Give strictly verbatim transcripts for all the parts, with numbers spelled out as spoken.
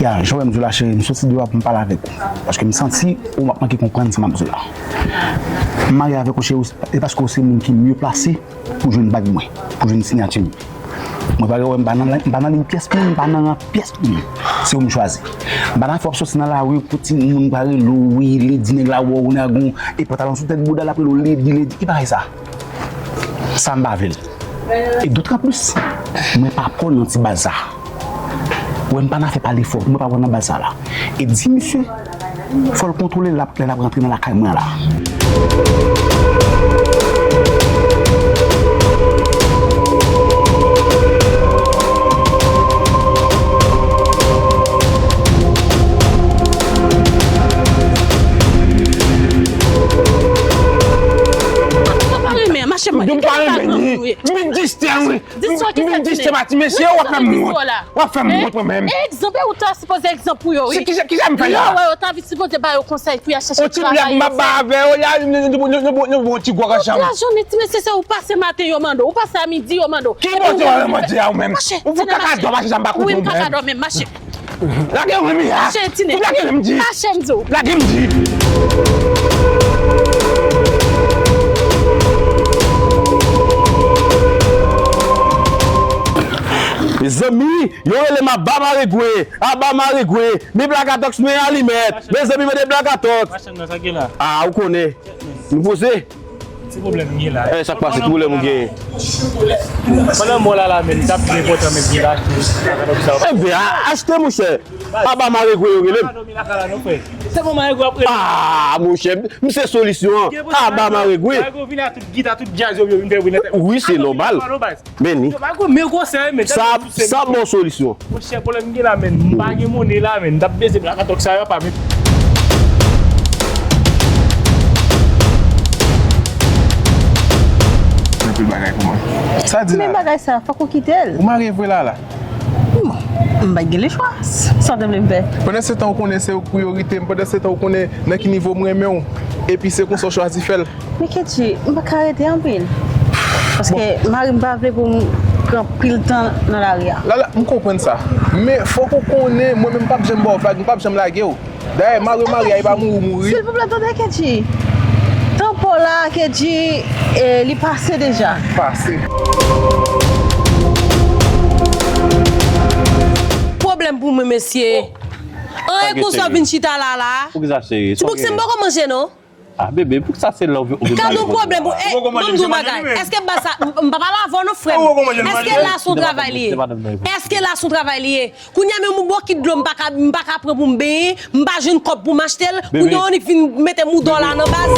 Ya, jan w wè m di w la, cheri, m soti deyò pou m pale avèk ou. Paske m santi ou ap manke konprann sa m ap di w la. M marye avèk ou, cheri, e paske ou se moun ki mye plase pou jwenn bag mwen, pou jwenn siyati m. Mwen pa wè, m pa nan, m pa nan liy pyès moun, m pa nan ran pyès moun. Se ou m chwazi. M pa nan fè w ap soti nan lari pou ti moun pa rele w, wi, li di nèg la wè w nan gon, e pantalon sou tèt bouda l ap rele w ledi, ledi. Ki bagay sa? Sa m pa vle l. E dotan plis, mwen pa pè w nan ti baz sa. Ou wè m pa nan fè pale fò, mwen pa pè w nan baz sa la. E di misye, fò l kontwole lè l ap, lè l ap rantre nan lakay mwen an la. Ou pa renmen, mache mwen. M pa renmen ni. M vin distè, wi. M vin distè pa ti mesye, w ap fè m wont. W ap fè m wont mwen menm. Egzanp, ou ta sipoze egzanp pou yo, wi. Se kisa, kisa m fè la? Yo, wè, yo ta vin sipoze ba yo konsèy pou y al chèche travay. Yon ti blag m ap bay avè yo, y a, nou, nou, nou, nou, nou, nou, yon ti gwòg ansanm. Tout lajounen, ti mesye, se ou pase maten, yo mande w. Ou pase a midi, yo mande w. Ki bòdye w mande a ou menm? Ou fout kaka dò, mache sa m pa konprann ou menm. Wi, m kaka dò menm, mache. Lage mwen, Mia. Mache, Tine. Ou lage m di. Mache, m di w. Lage m di. Mezanmi, yo rele m Aba Maregwe, Aba Maregwe, men Black Atox, men alimèt. Mezanmi, mande Black Atox. Machann nan, sa ki la? Ah, ou konnen. Nou poze. Ki pwoblèm m gen la? Eh, sa k pase? Ki pwoblèm ou genyen? Pandan mwen la, la, men, m t ap vin enpòtan, men, m vin achte sa, sa, sa. Enben, a-, achte, monchè. Aba Maregwe yo rele m. Pa dòmi lakay la non, frè. Se mwen Maregwe ap rele. Ah, monchè, m se solisyon an. Aba Maregwe. Maregwe vin a tout gita, tout djaz yo, yo vin fè bri nan tèt. Wi, se nòmal. Men ni. Yo pa gwo, men gwosè, men. Sa, sa bon solisyon. Monchè, pwoblèm m gen la, men. M pa gen monnen la, men. M t ap bezwen Black Atox sa yo pa, men. Anpil bagay pou mwen. Sa di la. Men bagay sa, fòk ou kite l. Ou marye vre la, la? Bon, m pa gen lechwa. Sa w te vle m fè? Pandan se tan ou konnen se ou k priyorite m, pandan se tan ou konnen nan ki nivo m renmen w, epi se konsa w chwazi fè l. Men Kedji, m pa ka rete anpil. Paske mari m pa vle pou m pran anpil tan nan lari a. Lala, m konprann sa. Men fòk ou konnen, mwen menm m p ap janm ba w vag, m p ap janm lage w. Dayè, mari w marye a, e pa mouri w mouri. Silvouplè, tande Kedji. Tan pa w la, Kedji, e, li pase deja. Pase. Pwoblèm pou mwen, mesye. Anyen konsa w vin chita la, la. Poukisa, cheri? Ti bouk, se m poko manje, non. Ah, bebe, poukisa se love ou vin pale konsa? Gad yon pwoblèm pou, ey, ban m di w bagay. Èske m pa sa, m, m pa pale avè w non, frè m. Èske la se yon travay li ye? Èske la se yon travay li ye? Kounye a menm yon bokit dlo m pa ka, m pa ka pran pou m benyen, m pa jwenn kòb pou m achte l, kounye a w annik vin mete m ou dòla nan baz.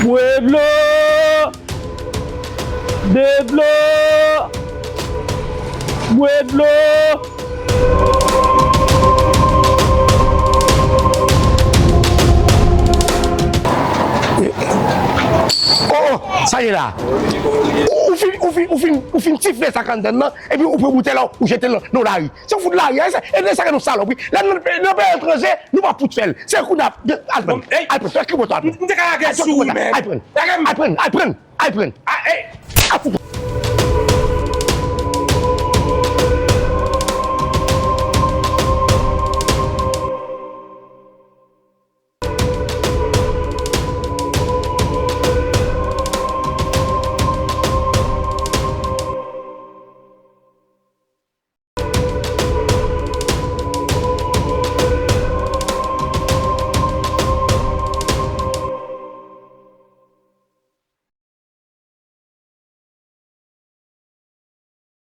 Bwè dlo! De dlo! Bwè dlo! Oh, oh, sa ye la? Ou, ou fin, ou fin, ou fin, ou fin sifle sa k anndan nan, epi ou pran boutèy la, ou jete l nan, nan lari. Se ou fout lari a, e sa, e sa k nou salòp, wi. Lè nou nan peyi etranje, nou pa fout fè l. Se kou n ap, al pran, al pran, fè ki moto al pran. M te ka lage sou ou, men. Al pran, al pran, al pran. Ay, pran. Ah, ey! Ah, fouke.